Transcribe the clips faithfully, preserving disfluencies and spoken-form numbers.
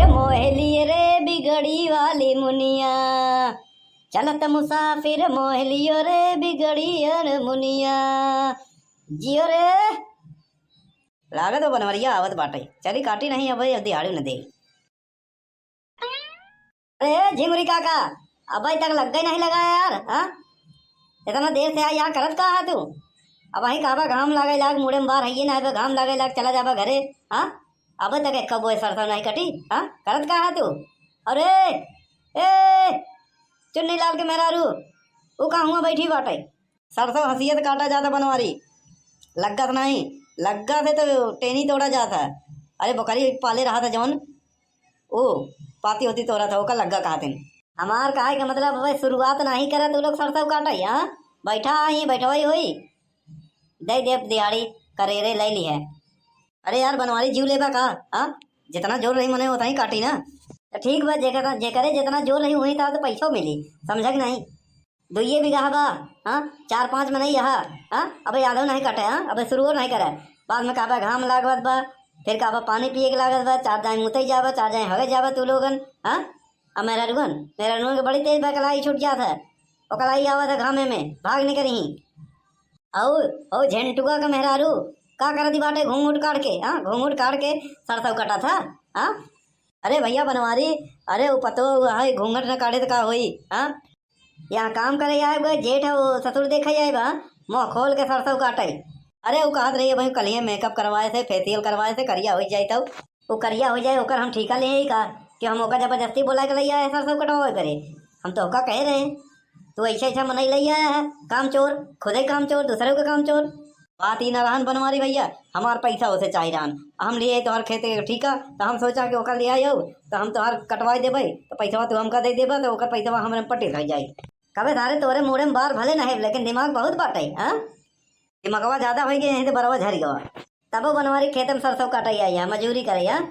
मोहलियो रे बिगड़ी वाली मुनिया, चलत मुसाफिर मोहलियो रे बिगड़ी अन मुनिया। जियो रे। लागत हो बनवरिया आवत बाटे, चली काटी नहीं अब, अब दिहाड़ी न दे। अरे झिंगुरी काका, अबे तक लग्गा ही नहीं लगा यार, हाँ? इतना देर से आई, यहाँ करत का है तू? अबहीं कहबा घाम लागे लाग, मुड़े में बार हइये ना, अबे घाम लागे लाग, चला जाबा घरे, हाँ? अबे तक एक बोए सरसों नहीं कटी, हाँ? करत का है तू? अरे, ए, चुन्नी लाल के मेहरारू, ऊ कहाँ हुआ बैठी बाटे? सरसों हंसियत काटा जाता बनवारी, लग्गा से नहीं, लग्गा से तो टेनी तोड़ा जाता। अरे बकरी पाले रहा था जौन, ओ, पाती होती तोरा था, ओका लग्गा कहत हैं। हमार कहे के मतलब, अबे शुरुआत नाही करे तू लोग सरसों काटे, हाँ? बैठा ही, बैठवाई होई। दे देब दिहाड़ी, करेरे ले ली है। अरे यार, बनवारी जीव लेबा का, हाँ? जितना जोर रही मने, उतना ही काटी ना। तो ठीक बा, जेकर, जेकरे जितना जोर रही, वही तरह तो पैसो मिली, समझा कि नहीं? दुइये बीघा बा, हाँ, चार पाँच मनई यहाँ, हाँ, अबे आधो नहीं कटे, हाँ, अबे शुरुओ नहीं करे। बाद में कहबा घाम लागत बा, फिर कहबा पानी पिए के लागत बा, चार जाए मुतई जाबा, चार जाए हगे जाबा तू लोगन, हाँ। अब मेहरारुअन, मेहरारुअन के बड़ी तेज बा, कलाई छूट जात है, ओ कलाई आवत है घामे में, भाग निकरी। औ, औ झेंटुआ के मेहरारू का करती बाटे घूंघट काढ़ के, हाँ, घूंघट काढ़ के सरसों कटा था, हाँ। अरे भैया बनवारी, अरे वो पतो है घूंघट न काढ़े तो का होई, हाँ। यहाँ काम करे आए बा, जेठ है वो ससुर देखे आए बा, मुँह खोल के सरसों काटे। अरे वो कहत रही है भाई, कल ही मेकअप करवाए से, फेशियल करवाए से करिया हो जाए, तो वो करिया हो जाए, ओकर हम ठीका ले ही का कि हम ओका जबरदस्ती बोला के ले आए सरसों कटवावे करे? हम तो ओका कहे रहे, तू ऐसे ऐसा मनई ले आया है, काम चोर, खुदे काम चोर, दूसरे के काम चोर। बात ई ना रहन बनवारी भैया, हमार पैसा उसे चाही रहन, हम लिए तोहर खेत के ठीका, तो हम सोचा कि ओकर ले आयो, तो हम तोहर कटवाई देबे, तो पैसवा तू हमका दे देबा, तो ओकर पैसवा हमरे में पट्टी हो जाई। कबे सारे तोरे मुड़े में बार भले नहीं, लेकिन दिमाग बहुत बाटे, हाँ? दिमागवा ज्यादा होई गई, यहीं से बरवा झरी गवा। तबो बनवारी खेत में सरसों काटे आई, यहाँ मजूरी करे, हाँ?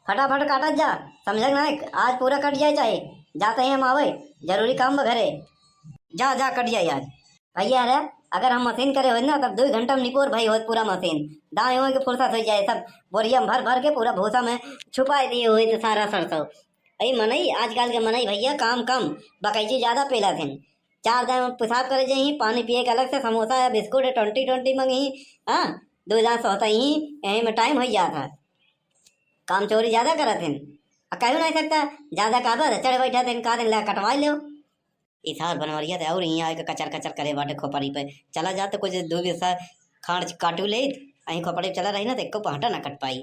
फटाफट काटत जा, समझे कि नहीं? आज पूरा कट जाए चाहे, जाते ही हम आवे, जरूरी काम बा घरे। जा, जा, कट जाए आज। भैया रे, अगर हम मशीन करे होत ना, तब दो घंटा में निपोर भई होत पूरा मशीन। दाएं ओए के फुर्सत हो जाए, सब बोरिया में भर भर के पूरा भूसा में छुपाए दिए होत सारा सरसों। अई मनई, आजकल के मनई भैया काम कम, बकैची ज्यादा पेला थिन। चार दाएं पेशाब करे जाई, पानी पिए के अलग से, समोसा या बिस्कुट ट्वेंटी ट्वेंटी मंगी, हाँ, दो दाएं सोते ही, यही में टाइम हो जाता। काम चोरी ज्यादा करत हैं। आ कहू नहीं सकता, ज्यादा कहबा तो चढ़ बैठा दिन, का दिन ला कटवाई लो। ई सार बनवरिया ते और यहाँ आके कचर कचर करे बाटे खोपड़ी पे। चला जा तो कुछ दो बीसा खाड़ काटू ले, अहीं खोपड़ी पे चला रही ना तो एको पहटा ना कट पाई।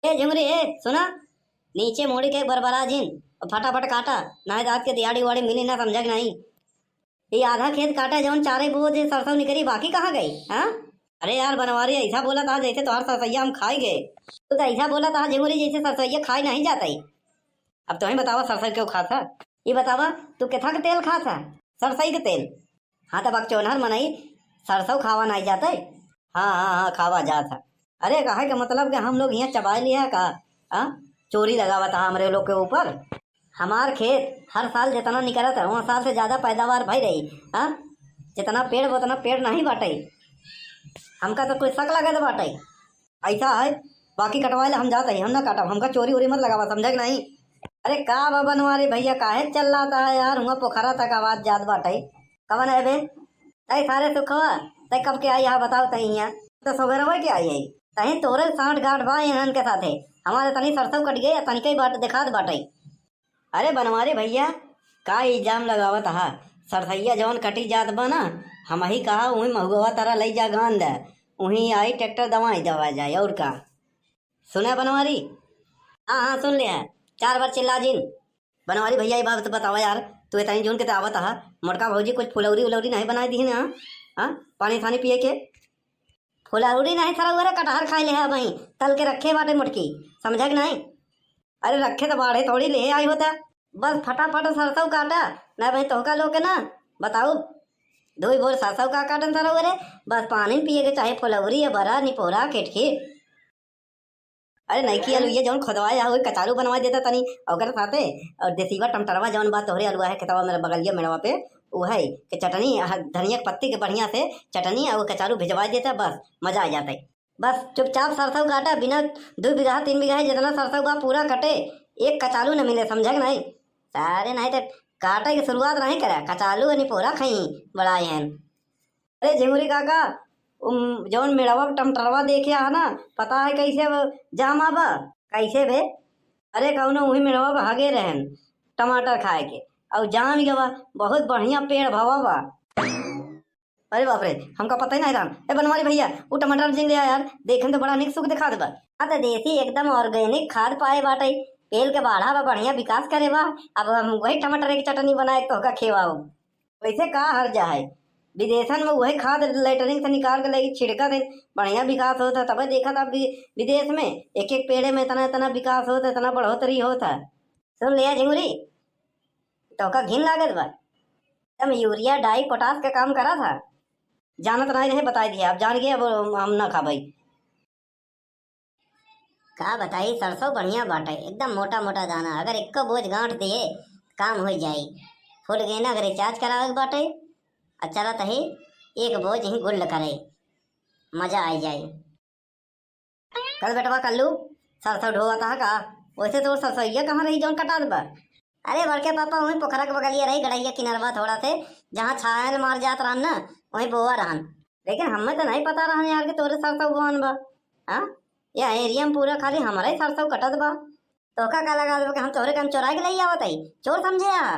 ए झुमरी, ए सुना, नीचे मुड़ी के बरबरा जिन और फटाफट काटा, नहीं तो आज के दिहाड़ी उहाड़ी मिली ना, समझा कि नहीं? ये आधा खेत काटा जौन चारे बोझ सरसों निकरी, बाकी कहाँ गई, हाँ? अरे यार बनवारी, ऐसा बोला था जैसे तोहार सरसैया हम खाई गए। तू तो ऐसा बोला था झिंगुरी जैसे सरसैया खाई नहीं जाता ही। अब तुम्हें बतावा सरसों क्यों खात है? ये बतावा, तू केथा के तेल खात है? सरसों के तेल। हाँ तो बकचोनहर मनई, सरसों खावा नहीं जाते? हाँ, हाँ, हाँ, खावा जात है। अरे कहे के मतलब कि हम लोग यहाँ चबाई लिया है का? हाँ? चोरी लगावत है हमरे लोग के ऊपर। हमार खेत हर साल जितना निकलत है, वहाँ साल से ज्यादा पैदावार भई रही। हाँ, जितना पेड़ बा, उतना पेड़ नहीं बाटे। हमका तो कुछ शक लगत बाटे। ऐसा है, बाकी कटवाए ला हम जात ही, हम ना काटब, हमका चोरी उरी मत लगावा, समझा कि नहीं? अरे का बा बनवारी भैया, काहे चिल्लाता है यार? हुआ पोखरा तक आवाज जात बाटे। कवन है बे? तै सारे सुखवा, तै कब के आई है बताओ तै हियाँ? तो सवेरवे के आई है। तहीं तोरे साठ गांठ बा इन्हन के साथे। हमारे तनी सरसों कट गए, तनिके बाट देखात बाटे। अरे बनवारी भैया, का इल्जाम लगावत हा? सरसैया जवन कटी जात बा ना, हमही कहा उही महुआ तरह लई जा गांद, उही आई ट्रैक्टर दवाई दवा जाए, और का? सुना बनवारी? हाँ, हाँ, सुन ले है, चार बार चिल्ला जिन। बनवारी भैया, ये बात बतावा यार, तू इतनी जून के ते आवत हा, मोटका भौजी कुछ फुलौरी उलौरी नहीं बनाई दी ना? हाँ, पानी थानी पिए के? फुलौरी नहीं सरौआ रे, कटहर खाई ले है अबहीं, तल के रखे बाटे मोटकी, समझा कि नहीं? अरे रखे तो बाढ़े थोड़ी ले आई होता। बस फटाफट सरसों काटा, ना भाई तोहका लोग के ना बताऊ, दो ही बोर सरसों का काटन सरौआ रे, बस पानी पिए के चाहे फुलौरी या बरा निपोरा खिटखिट। अरे नइकी अलुइया जौन खोदवाए है, वही कचारू बनवा देता तनी, ओकर साथे, और देसीवा टमटरवा जौन बा तोहरे अलुआ है खेतवा मेरे बगलिया मेड़वा पे, उ है के चटनी, ह-, धनिया के पत्ती के बढ़िया से चटनी और कचारू भिजवा देता, बस मजा आ जाता है। बस चुपचाप सरसों काटा, बिना दुइ बीघा, तीन बीघा, जितना सरसों बा, पूरा कटे, एक कचालू न मिले, समझे कि नहीं? सारे नहीं तो काटे की शुरुआत नहीं करे, कचालू नहीं पूरा खाई बड़ाए हैं। अरे झिंगुरी काका, उम, जौन मेड़वा पे टमाटरवा देखे हा ना, पता है कैसे वो जामा बा? कैसे बे? अरे कौनो उही मेड़वा पे हगे रहन टमाटर खाए के, और जाम गवा, बहुत बढ़िया पेड़ भवा बा। अरे बाप रे, हमका पता ही नहीं रहन। ए बनवारी भैया, वो टमाटर जिन ले आ यार, देखे में तो बड़ा निक सुख दिखा देबा। हाँ तो देसी एकदम organic खाद पाए बाटे, पेल के बाढ़ा बा, बढ़िया विकास करे बा। अब हम वही टमाटर की चटनी बनाए तो का खेवाओ। वैसे का हर्जा है, विदेशन में वही खाद लेटरिन से निकाल के लेके छिड़कत है, बढ़िया विकास होत है। तबे देखत अब वि-, विदेश में एक एक पेड़े में इतना इतना विकास होत है, इतना बढ़ोतरी होत है। सुन लिया झिंगुरी, तोका घिन लागत बा, एकदम यूरिया डाई पोटाश का काम करा था, जानत नहीं रहे, बताई दिया, अब जान गए, अब हम ना खाबई। का बताई, सरसों बढ़िया बाटे, एकदम मोटा मोटा दाना, अगर एक्को बोझ गांठ दिए काम हो जाई। फुल गेना अगर रिचार्ज करावे के बाटे, अच्छा रहता है, एक बोझ ही गुल्ड करे, मजा आई जाए। कल बेटवा कल्लू, सरसों ढोवत हा का? वैसे तोर सरसोइया कहाँ रही जौन कटात बा? अरे बड़के पापा, वहीं पोखरा के बगलिया रही, गड़हिया किनरवा थोड़ा से, जहाँ छायल मार जात रहन ना, वहीं बोआ रहन। लेकिन हमें तो नहीं पता रहन यार कि तोरे सरसों बोअन बा। हाँ, या एरिया में पूरा खाली हमारा ही सरसों कटत बा। तोका का लगा देबा कि हम तोहरे काम चोराए के ले आवत हई? चोर समझे हा?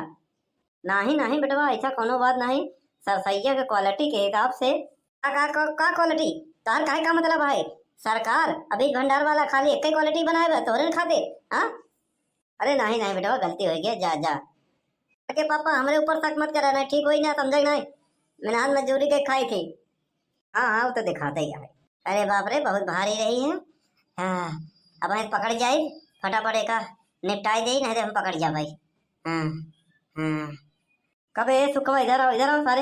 नाही, नाही बेटवा, ऐसा कोनो बात नाही। सरसैया के क्वालिटी के हिसाब से। का, का, का, का क्वालिटी? तोहर काहे का मतलब है? सरकार, अभी भंडार वाला खाली एक ही क्वालिटी बनाए बा तोहरे खातिर, हाँ? अरे नाही, नाही बेटवा, गलती हो गया, जा, जा। अरे पापा, हमरे ऊपर शक मत करा, नहीं ठीक होई ना, समझे नहीं? मेहनत मजदूरी के खाई थी। हाँ, हाँ, वो तो दिखाते ही है। अरे बाप रे, बहुत भारी रही है। हाँ, अब हम पकड़ जाए, फटाफट एका निपटाई दे, नहीं तो हम पकड़ जा भाई। हाँ, हाँ। कबे सुखवा, इधर आओ, इधर आओ सारे।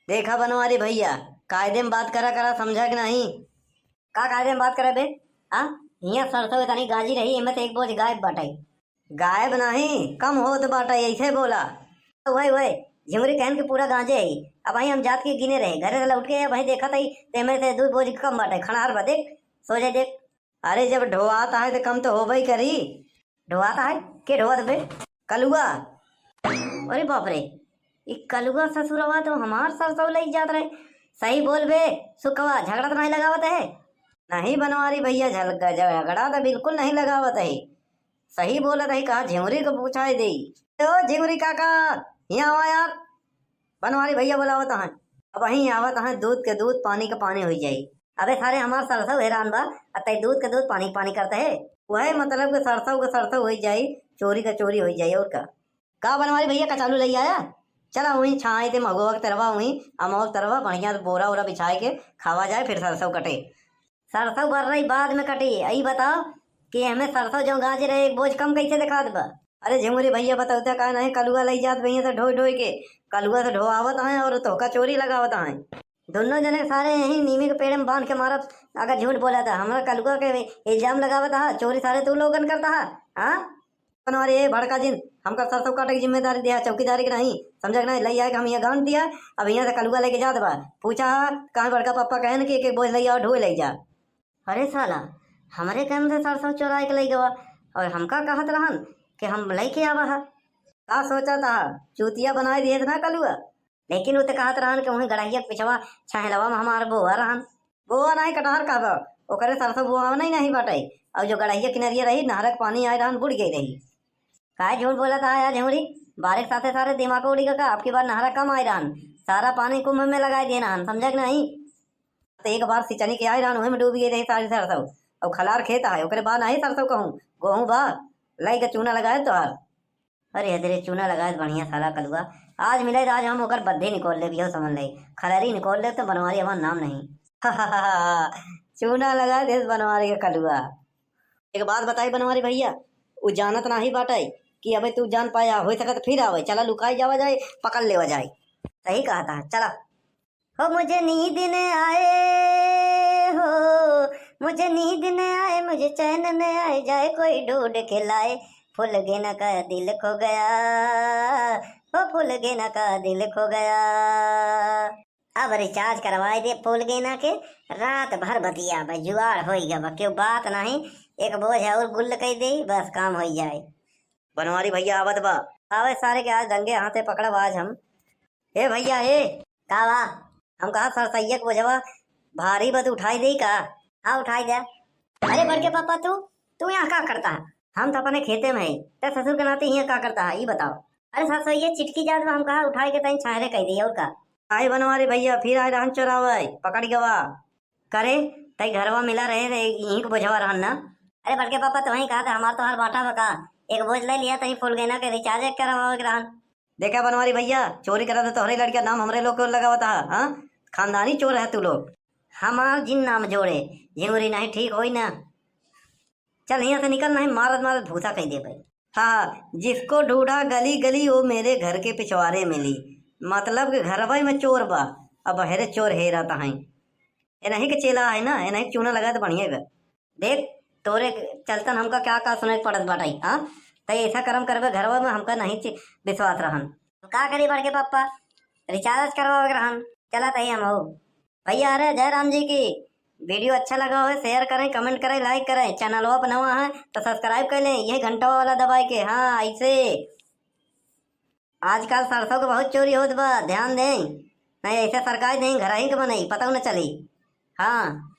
देखा बनवारी भैया, कायदे में बात करा करा, समझा कि नहीं? का कायदे में बात करे बे? हाँ, हियाँ सरसों इतनी गाजी रही, इनमें से एक बोझ गायब बाटे। गायब नहीं, कम होत बाटे, ऐसे बोला। वही, वही, झिंगुरी कहन के पूरा गांजे है। अब वही हम जात के गिने रहे, घरे से लौट के अब वही देखत है, ते में से दो बोझ कम बाटे, खनार बा, देख, सोझे देख। अरे, जब ढोआत है तो कम तो होबे ही करी। ढोआत है? के ढोआत बे? कलुआ। अरे बाप रे, ई कलुआ ससुरवा तो हमार सरसों लई जात रहे। सही बोल बे, सुखवा, झगड़ा तो नहीं लगावत है? नहीं बनवारी भैया, झल-, झगड़ा तो बिल्कुल नहीं लगावत है। सही बोलत है, कहा झिंगुरी को पूछाए दे। ओ झिंगुरी काका, यहाँ आवा यार, बनवारी भैया बोलावत हैं। अब वहीं आवत हैं, दूध के दूध, पानी के पानी हुई जाई। अबे सारे, हमार सरसों हैरान बा, अतई दूध के दूध, पानी के पानी करते है। वही मतलब के सरसों के सरसों हुई जाई, चोरी का चोरी हुई जाई, और का। का बनवारी भैया, कचालू लई आया? चला वहीं छाई ते महुआ के तरवा, वहीं अमवा के तरवा बढ़िया से बोरा ओरा बिछाए के खावा जाए, फिर सरसों कटे। सरसों बर रही बाद में कटी। ई बताओ कि हमें सरसों जो गाज रहे, एक बोझ कम कैसे दिखात बा? अरे झिंगुरी भैया, बतौता का नहीं, कलुआ लई जात भैया से ढोई ढोई के, कलुआ से ढोआवत हैं और तोहका चोरी लगावत हैं। दोनों जने सारे यहीं नीमी के पेड़ में बांध के मारब। अगर झूठ बोला था, हमरा कलुआ के इल्जाम लगावत हा, चोरी सारे तू लोगन करता हा, हाँ? बनवारी, ए भड़का जिन, हमका सरसों काटे की जिम्मेदारी दिया, चौकीदारी के नहीं, समझा कि नहीं? लई आए के हम यहाँ गांठ दिया, अब यहाँ से कलुआ लेके जात बा। पूछा, कहाँ बड़का पापा कहन कि एक एक बोझ लई आओ, ढोए लई जा। अरे साला, हमरे कहन से सरसों चोराए के लई गवा, और हमका कहत रहन कि हम लेके आवा है। का सोचा था, चूतिया बनाए दिए थे ना कलुआ। लेकिन वो तो कहत रहन कि वहीं गड़हिया के पिछवा छहलवा में हमार बोआ रहन। बोआ नहीं, कटहर कहबा, ओकरे सरसों बोआ नहीं, नहीं बाटे। और जो गड़हिया किनरिया रही, नहर के पानी आए रहन, बुड़ गई रही। काहे झूठ बोला था यार झिंगुरी? बारिश साथे सारे दिमाग उड़ी का, आपकी बार नहरा कम आए रहन, सारा पानी कुंभ में लगाए दिए रहन, समझा कि नहीं? तो एक बार सिंचनी के आए रहन, वही में डूब गई रही सारी सरसों। और खलार खेत आए, ओकरे बाद नहीं सरसों कहूँ, गोहूँ बा, लई के चूना लगाए तोहार। अरे, अरे, चूना लगाए बढ़िया साला कलुआ। आज मिले तो आज हम ओकर बद्धी निकोल लेब, इहो समझ ले। खलरी निकोल लेब तो बनवारी हमार नाम नहीं। चूना लगाए देस बनवारी के कलुआ। एक बात बताई बनवारी भैया, उ जानत नाही बाटे कि अबे तू जान पाया, हो सकत फिर आवे। चला लुकाई जावा जाए, पकड़ लेवा जाए। सही कहा था, चला। हो मुझे नींद न आए, हो मुझे नींद न आए, मुझे चैन न आए, जाए कोई ढूंढ के लाए, फुलगेना का दिल खो गया, हो फुलगेना का दिल खो गया। अब recharge करवाए दे फोन गेना के, रात भर बतियाबे, जुगाड़ होई गवा, केहू बात नाही, एक बोझ और गुल कई दे, बस काम होई जाए। बनवारी भैया आवत बा। आवे सारे के आज रंगे हाथे पकड़ब आज हम। ए भैया, ए। का बा? हम कहा सरसैया के बोझवा भारी बा, तू उठाई देई का? हाँ, उठाई दे। अरे बड़के पापा, तू, तू यहाँ का करता है? हम तो अपने खेते में है, ते ससुर के नाते यहाँ का करता है, ई बताओ। अरे सरसैया चिटकी जात बा, हम कहा उठाई के तनी छाहरे कई देई, और का? आई बनवारी भैया, फिर आए रहन चोरावे, पकड़ गवा। करे, तई घरवा मिला रहे रे, यहीं के बोझवा रहन ना। अरे बड़के पापा, तो वहीं कहा था, हमार तो हर बाटा बा का, एक बोझ ले लिया, तई फूल गेना के recharge करवावे के रहन। देखा बनवारी भैया, चोरी करा तो तोहरे लड़का नाम हमरे लोग को लगावता है, हाँ? खानदानी चोर है तू लोग। हमार जिन नाम जोड़े, झिंगुरी नहीं ठीक होई ना। चल यहाँ से निकल, नहीं मारत मारत भूसा कई देबे। हाँ, जिसको ढूंढा गली गली, वो मेरे घर के पिछवाड़े मिली। मतलब कि घरवा में चोर बा, अब बहरे चोर हेरत हैं। एनही के चेला है ना, एनही के चूना लगा तो बढ़िया बा। देख, तोरे चलतन हमका क्या का सुनाई पड़त बाटे, हाँ? तई ऐसा करम करबे घरवा में, हमका नहीं चि-, विश्वास रहन। का करी बड़के पापा, recharge करवावे के रहन, चला तई हम हो। भैया, अरे जय राम जी की video अच्छा लगा हो, share करें, comment करें, like करें, channel पर नवा है तो subscribe कर लें, यही घंटा वाला दबाए के। हाँ, ऐसे आजकल सरसों के बहुत चोरी होत बा, ध्यान दें, नहीं ऐसे सरकाई दें, घर ही के बनई, पता न चली। हाँ,